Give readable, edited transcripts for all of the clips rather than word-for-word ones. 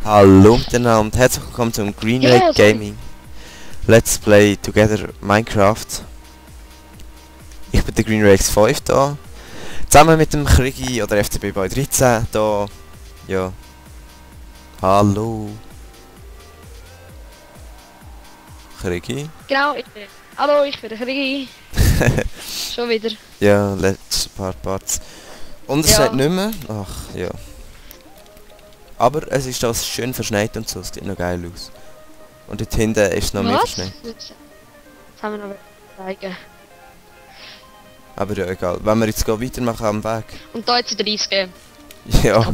Hallo miteinander und herzlich willkommen zum Green Lake Gaming Let's Play Together Minecraft. Ich bin der Green Rakes 5 da. Zusammen mit dem Krigi oder FCB Boy 13 da. Ja. Hallo. Krigi? Genau, hallo, ich bin der Krigi. Schon wieder. Ja, letzte paar Parts. Und es steht nicht mehr. Ach, ja. Aber es ist das schön verschneit und so, es sieht noch geil aus. Und dort hinten ist es noch mehr verschneit. Das haben wir noch zeigen. Aber ja, egal. Wenn wir jetzt weitermachen am Weg. Und da jetzt 30 geben. Ja,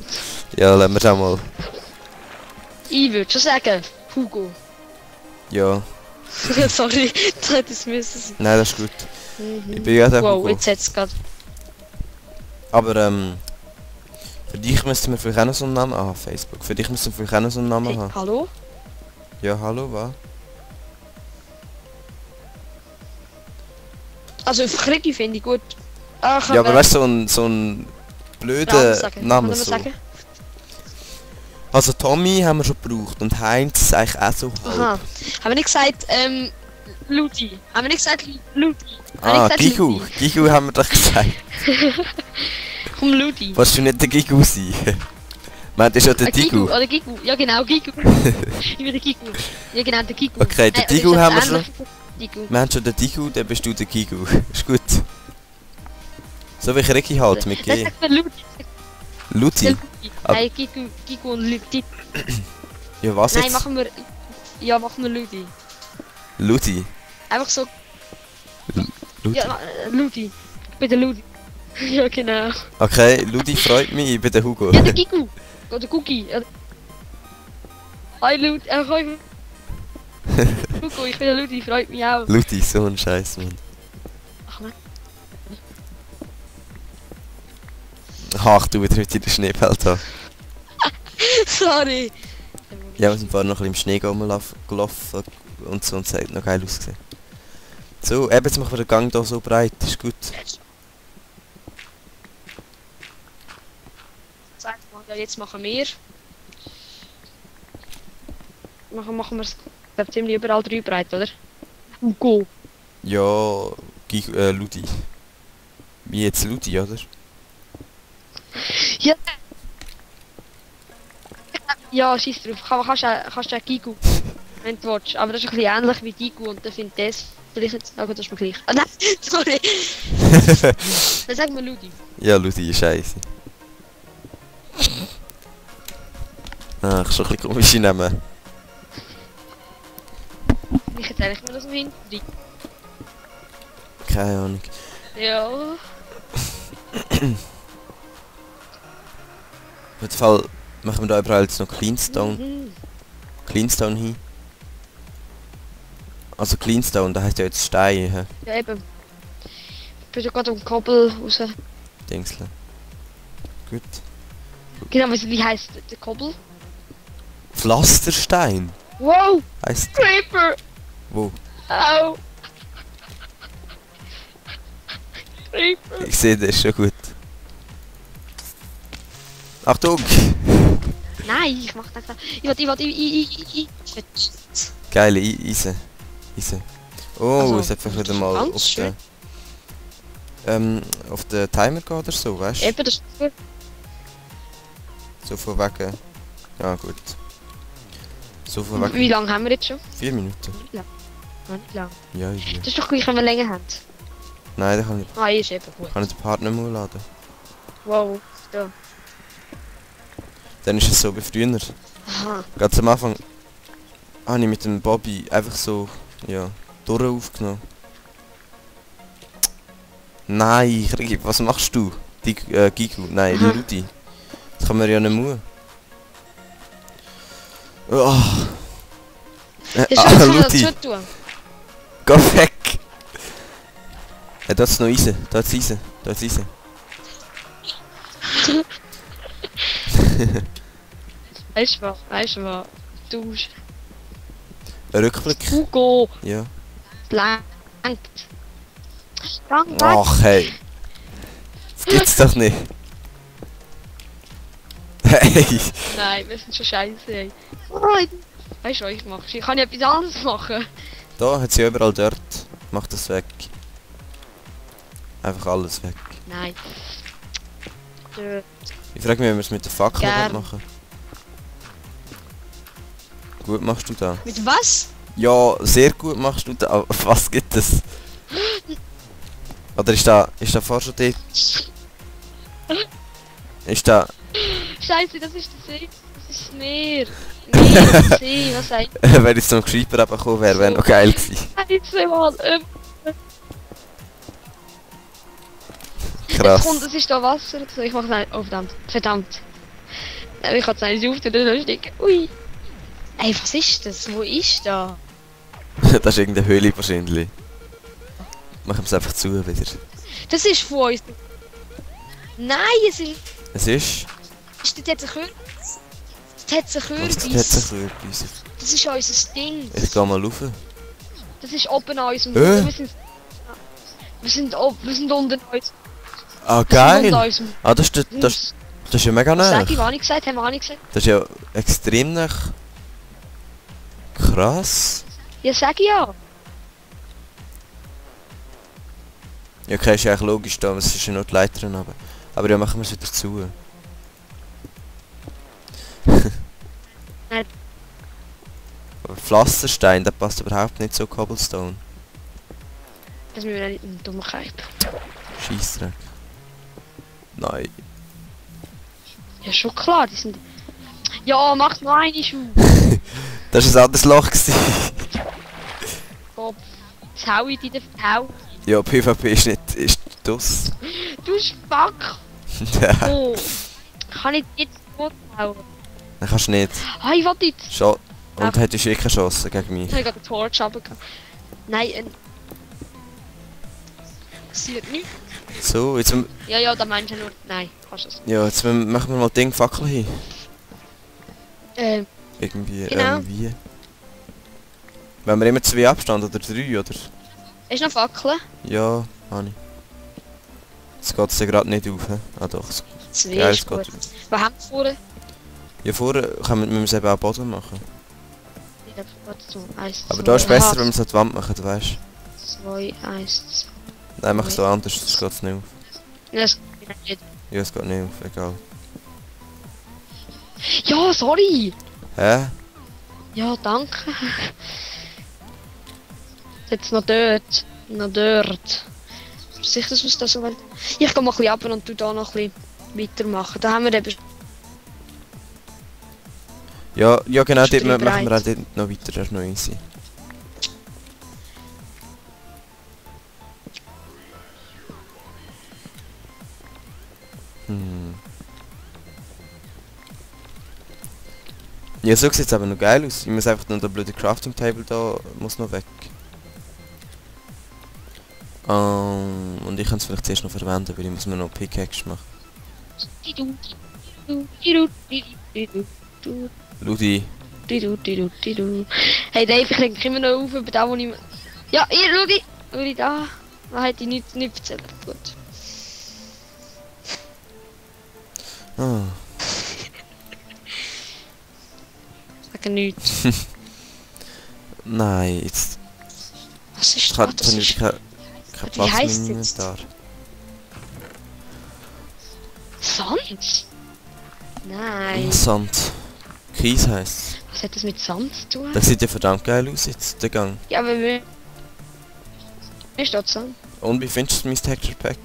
ja, lassen wir es auch mal. Ich würde schon sagen, Hugo. Ja. Sorry, das hätte es müssen sein. Nein, das ist gut. Ich bin ja der wow, Hugo. jetzt hat's gerade. Aber für dich müssten wir vielleicht auch noch so einen Namen haben, Facebook. Für dich müssten wir vielleicht auch noch so einen Namen Hey, haben. hallo? Ja, hallo, was? Also für Krigi finde ich gut. Ja, aber weißt du, so ein blöder Name so. Also Tommy haben wir schon gebraucht und Heinz ist eigentlich auch so halb. Aha. Haben wir nicht gesagt, Ludi? Haben wir nicht gesagt Ludi? Ah, Gigu. Gigu haben wir doch gesagt. Komm, Ludi. Willst du nicht der Gigu sein? Meint ihr schon der Gigu? Oder Gigu, ja genau, Gigu. Ich bin der Gigu. Ja genau, der Gigu. Okay, der Gigu haben wir schon. Gigu. Wir haben schon den Gigu, dann bist du der Gigu. Ist gut. So wie ich Ricky halt mit G. Ludi. Nein, Gigu und Ludi. Ja, was jetzt? Nein, machen wir Ludi. Ludi. Einfach so. Ludi. Ja, Ludi. Ich bin der Ludi. Ja, genau. Okay, Ludi freut mich, ich bin der Hugo. Ja, der Gigu. Oder Gugi. Hi Ludi. Hi. Hugo, ich bin der Ludi, freut mich auch. Ludi, so ein Scheiß, Mann. Ach nein. Ach, du wieder heute in den Schneefeld haben. Sorry. Ja, wir sind vorhin noch ein bisschen im Schnee gelaufen und so und es hat noch geil ausgesehen. So, eben jetzt machen wir den Gang hier so breit, ist gut. Ja, jetzt machen wir. Machen wir es ziemlich überall 3 breit, oder? Hugo. Ja, Ludi. Wie jetzt Ludi, oder? Ja. Ja, schieß drauf. Kannst du auch Gigu, wenn du willst. Aber das ist ein bisschen ähnlich wie Gigu und dann finde ich das vielleicht nicht. Ah gut, das ist mir gleich. Ah nein, sorry. Dann sagen wir Ludi. Ja, Ludi ist scheiße. Ach, schon ein bisschen komische Namen. Ich erzähle ich mir das mal hin. Keine Ahnung. Ja. Auf jeden Fall machen wir da überall jetzt noch Cleanstone. Cleanstone hin. Also Cleanstone, da heißt ja jetzt Stein, hä? Ja eben. Ich bin ja gerade am Koppel raus. Dingsle. Gut. Genau, wie heisst der Koppel? Pflasterstein. Wow! Heißt. Creeper! Wo? Au! Creeper! Ich sehe das schon gut. Achtung! Nein, ich mach das. Ich. Geile Eisen. Oh, Also, es hat einfach wieder mal auf den Timer gehen oder so, weißt du? Eben, das ist gut. So von wegen. Ja gut. So von wegen. Wie lange haben wir jetzt schon? 4 Minuten. Nicht lang. Noch nicht lang. Ja, ja. Das ist doch gleich, wenn wir länger haben. Nein, da kann ich, Ah, ist eben gut. den Partner mal laden. Wow, so. Dann ist es so wie früher. Aha. Ganz am Anfang habe ich mit dem Bobby einfach so, ja, durch aufgenommen. Nein, Krigi, was machst du? Gigu, nein, Aha. Ludi. Das kann man ja nicht mehr. Oh. Das ist schon Ludi, dazu tun. geh weg! Da ist noch Eisen, da ist Eisen. Weißt du was? Du. Rückblick. Hugo! Ja. Langt. Ach hey. Das gibt's doch nicht. Hey! Nein, wir sind schon scheiße, ey. Nein. Weißt du, was ich mache? Ich kann ja etwas anderes machen. Da hat sie überall dort. Mach das weg. Einfach alles weg. Nein. Dort. Ich frage mich, wie wir es mit der Fackel Gern. machen. Gut machst du da. Mit was? Ja, sehr gut machst du da. Aber was gibt es? Oder ist da vorher schon dort? Ist da... Scheiße, das ist der See. Das ist Meer. Meer, See, was sagt wenn ich zum Creeper gekommen wäre, wäre noch geil gewesen. Scheiße, Mann. Krass. Jetzt ist da Wasser oder so. Ich mach's nicht. Oh, verdammt. Verdammt. Ich kann es nicht auf, dann lustig. Ui. Ey, was ist das? Wo ist da? Das ist irgendeine Höhle wahrscheinlich. Machen wir es einfach zu wieder. Das ist von uns. Nein, es ist. Es ist... Dort hat sich Dort hat sich Was das Kürbis. hat sich Kürbis? Das ist unser Ding. Ich geh mal rauf. Das ist oben an uns. Und Hä? wir sind unten an uns. Ah, Wir sind unter geil! uns. Ah, das ist ja mega Sag ich, nah. was ich gesagt habe, was ich gesagt. Das ist ja extrem nach. Krass. Ja, sag ich ja. Ja, okay, ist ja eigentlich logisch da, es ist ja nur die Leiter runter. Aber ja, machen wir es wieder zu. Nein. Aber Pflasterstein, der passt überhaupt nicht zu Cobblestone. Das müssen wir nicht in Dummkeit. Scheissdreck. Nein. Ja, schon klar, die sind. Ja, mach noch eine Schuh. Das war ein anderes Loch gewesen. Kopf. Jetzt hau ich dich hau. Ja, PvP ist nicht... ist das. Du Spack. Oh. Kann ich jetzt tot hauen? Dann kannst du nicht. Ah, ich will nicht. Schon. Und hättest du eh keine Chance gegen mich. Ich habe gerade den Torch runtergehauen. Nein, passiert nichts. So, jetzt... Ja, da meinst du nur. Nein, kannst du es. Ja, jetzt machen wir mal Ding Fackel hin. Irgendwie, Genau. wie? Wenn wir immer 2 Abstand oder 3, oder? Hast du noch Fackeln? Ja, habe ich. Jetzt geht es ja gerade nicht auf, he? Ah doch. Zwei Ja, ist es gut. geht. Was haben wir vorne? Ja, vorher müssen wir es eben auch Boden machen. Eins, Aber da ist besser, wenn wir es an die Wand machen, du weißt. 2, 1, 2. Nein, mach es so anders, das geht nicht auf. Das geht nicht. Ja, es geht nicht auf, egal. Ja, sorry! Hä? Ja, danke. Jetzt noch dort. Noch dort. Sicher, dass wir es da so wollen. Ich gehe mal ein bisschen ab und tu da noch ein bisschen weitermachen. Da haben wir eben. Ja, genau, Ist dort drei machen wir auch breit. dort noch weiter, das ist noch easy. Ja, so sieht es aber noch geil aus. Ich muss einfach nur der blöde Crafting Table da muss noch weg. Und ich kann es vielleicht zuerst noch verwenden, weil ich muss mir noch Pickaxe machen. Ludi. Hey Dave, ich reg mich immer noch auf über das, wo ich... Ja, hier, schau da. Da hätte ich nicht erzählt. Gut. Ah. Sagen nichts. Nein, jetzt Was ist kann das? ich keinen Wie Platz mehr heisst im jetzt? Inventar. Sand? Nein. Sand. Kies heisst Was hat das mit Sand zu tun? das sieht ja verdammt geil aus jetzt, der Gang. Ja, aber wir... Mir steht Sand. Und wie findest du mein Texture Pack?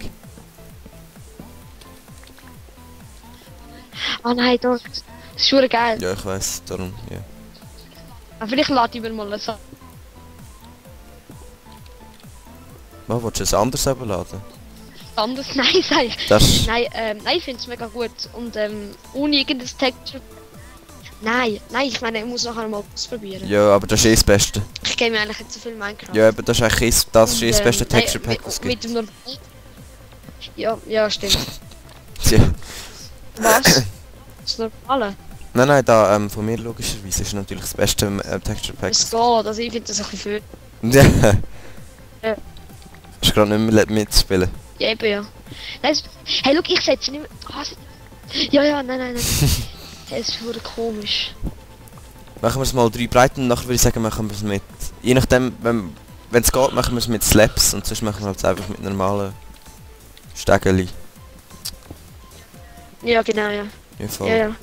Ah nein, das ist schon geil. Ja, ich weiß, darum, ja. Aber vielleicht lade ich mir mal ein Sand. Was, willst du es anders abladen? Anders? Nein, sag ich. Das... Nein, nein, ich finde es mega gut. Und ohne irgendein Texture... Nein, ich meine, ich muss nachher mal ausprobieren. Ja, aber das ist eh das Beste. Ich gehe mir eigentlich nicht so viel Minecraft. Ja, aber das ist eigentlich das ist eh das Und, beste nein, Texture Pack, was es mit gibt. dem ja, stimmt. Ja. Was? Das Normale? Nein, da von mir logischerweise ist natürlich das beste Texture Pack. Es geht, also ich finde das ein bisschen viel. Ja. Ja. Hast gerade nicht mehr mitspielen. Ja, eben ja. Nein, hey, look, ich setze nicht mehr... Ah, ja, nein. Es ist komisch. Machen wir es mal 3 breit und nachher würde ich sagen, machen wir es mit... Je nachdem, wenn es geht, machen wir es mit Slaps und sonst machen wir es einfach mit normalen Stegeli. Ja, genau, ja. Ja, voll. Ja, ja.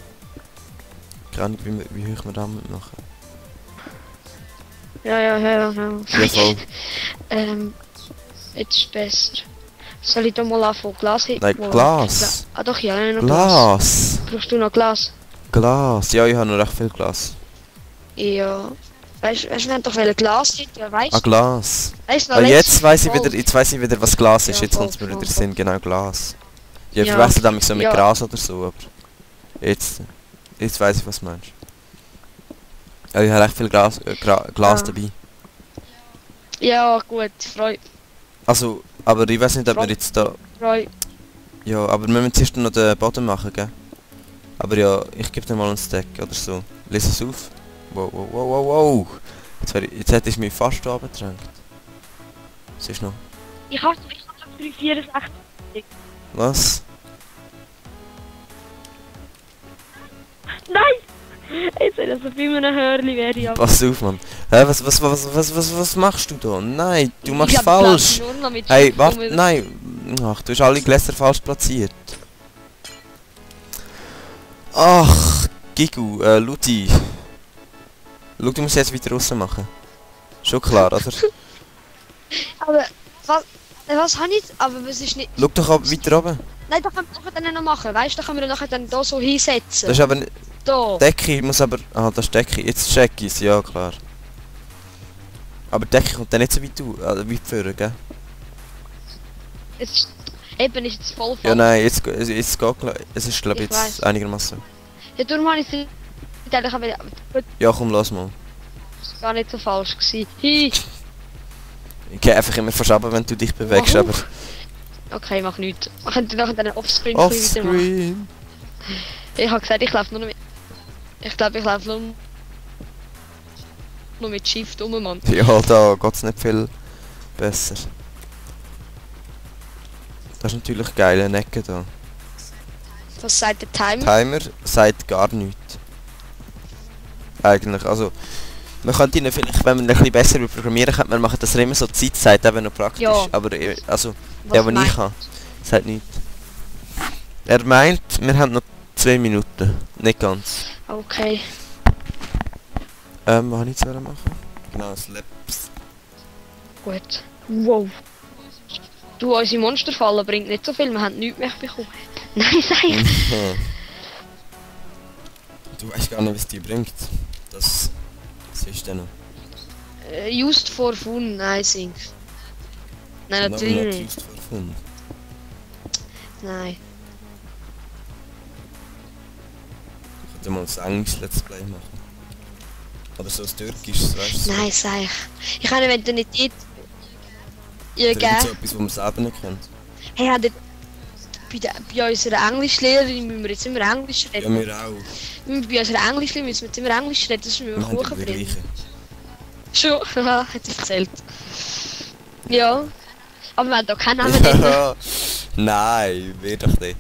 Keine Ahnung, wie hoch wir damit machen. Ja. Ja, voll. Jetzt ist besser. Soll ich da mal anfangen? Glas heben? Nein, Glas. Ah doch, ja, noch Glas. Brauchst du noch Glas? Glas. Ja, ich habe noch recht viel Glas. Ja. Weißt du, wir haben doch ein Glas heute, ja, weißt du? Ah, Glas. Weißt du, noch Ah, jetzt letztes weiss ich wieder, was Glas ist. Ja, Jetzt voll, kommt es mir voll, wieder voll. Sinn, genau, Glas. Ja, ich Ja. verwechsel damit so mit Ja. Gras oder so, aber... Jetzt weiss ich, was du meinst. Ja, ich habe recht viel Glas Ja. dabei. Ja, gut, Also, aber ich weiß nicht, ob wir jetzt da... Freu. Ja, aber wir müssen zuerst noch den Boden machen, gell? Aber ja, ich gebe dir mal einen Stack oder so. Lies es auf. Wow. Jetzt hätte ich mich fast abgedrängt. Was ist noch? Ich hab 364. Was? Nein! Jetzt soll das auf immer ein Hörli wäre ich aber. Pass auf, Mann. Hä, was machst du da? Nein, du machst Ich hab falsch. Glas nur noch mit Hey, Schiff warte, rum. nein. Ach, du hast alle Gläser falsch platziert. Ach, Gigu, Luti. Schau, du musst jetzt weiter raus machen. Schon klar, oder? Aber, was habe ich jetzt? Aber was ist nicht... Schau doch weiter oben. Nein, da können wir dann noch machen, weißt du? Da können wir nachher dann da so hinsetzen. Das ist aber nicht... Da. Decke muss aber... Ah, das ist Decke. Jetzt check ich's, ja klar. Aber die Decke kommt dann nicht so weit vorne, gell? Eben ist jetzt voll Ja nein, jetzt geht es ist glaube ich Ich jetzt weiss. einigermaßen. Ja, darum habe ich es eigentlich aber gut, Ja komm, lass mal. ist gar nicht so falsch gewesen. Hi. Ich gehe einfach immer fast runter, wenn du dich bewegst, Warum? aber... Okay, mach nichts. Wir können nachher dann Offscreen wieder machen. Offscreen! Ich habe gesagt, ich laufe nur noch mit... Ich glaube, ich laufe nur mit Shift um, Mann. Ja, da geht's nicht viel besser. Das ist natürlich geil, eine Ecke da. Was sagt der Timer? Timer sagt gar nichts. Eigentlich, also... Man könnte ihn vielleicht, wenn man ein bisschen besser programmieren könnte, man machen, dass er immer so die Zeit sagt, eben noch praktisch. Ja. Aber also, Was der, den meint- ich habe, sagt nichts. Er meint, wir haben noch 2 Minuten. Nicht ganz. Okay. Was habe ich jetzt machen? Genau, Slaps. Gut. Wow. Du, unsere Monsterfallen bringt nicht so viel, wir haben nichts mehr bekommen. Nein, sag ich. Du weißt gar nicht, was die bringt. Das ist dann noch. Used for fun, I think. Nein, Not natürlich nicht. used for fun. Nein. Ich könnte mal ein Englisch Let's Play machen. Oder so ein Türkisches, weißt du? So. Nein, sag ich. Ich kann, wenn du nicht dort... Ja, Oder irgend so gell? etwas, was man selber nicht kennt. Hey, bei unserer Englischlehrerin müssen wir jetzt immer Englisch Ja, reden. wir auch. Bei unserer Englischlehrerin müssen wir jetzt immer Englisch reden, sonst müssen wir Wir haben Kuchen die bringen. gleiche. Schon, haha, hat sie erzählt. Ja. Aber wir haben da keinen Namen nennen. Ja. Nein, wir doch nicht.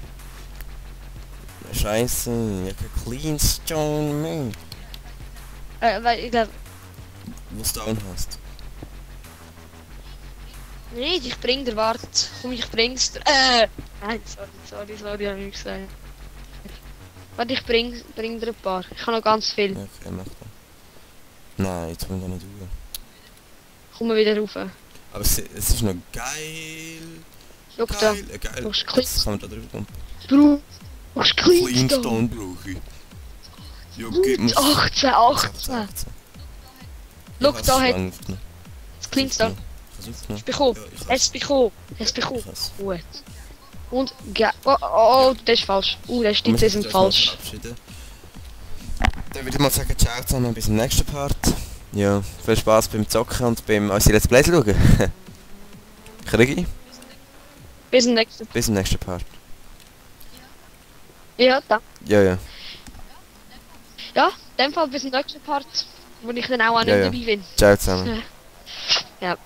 Scheiße, ich hab Clean Stone mehr. Weil ich glaube... Was du down hast. Nicht, ich bring dir, warte. Komm, ich bring's dir. Nein, sorry, hab ich gesagt. Warte, ich bring dir ein paar. Ich habe noch ganz viel. Ja, okay, mach das. Nein, jetzt bin ich nicht raus. Komm mal wieder rauf. Aber es ist noch geil. Schau da. Geil. Du hast Jetzt kann man da drüber kommen. Brauchst Clean Kleinstone. Stone brauche ich. Ja, gib mir 18. Schau, da hat das Kleinstone. Hast du bekommen? Hast du bekommen? Hast du bekommen? Gut. Und, ja, oh, das ist falsch. Das steht jetzt sind falsch. Dann würde ich mal sagen, ciao zusammen, bis zum nächsten Part. Ja, viel Spaß beim Zocken und beim unsere Let's Plays schauen. Krigi, Bis zum nächsten. bis zum nächsten Part. Ja, da. Ja, ja. Ja, in dem Fall bis zum nächsten Part, wo ich dann auch nicht Ja, ja. dabei bin. Ciao zusammen. Ja.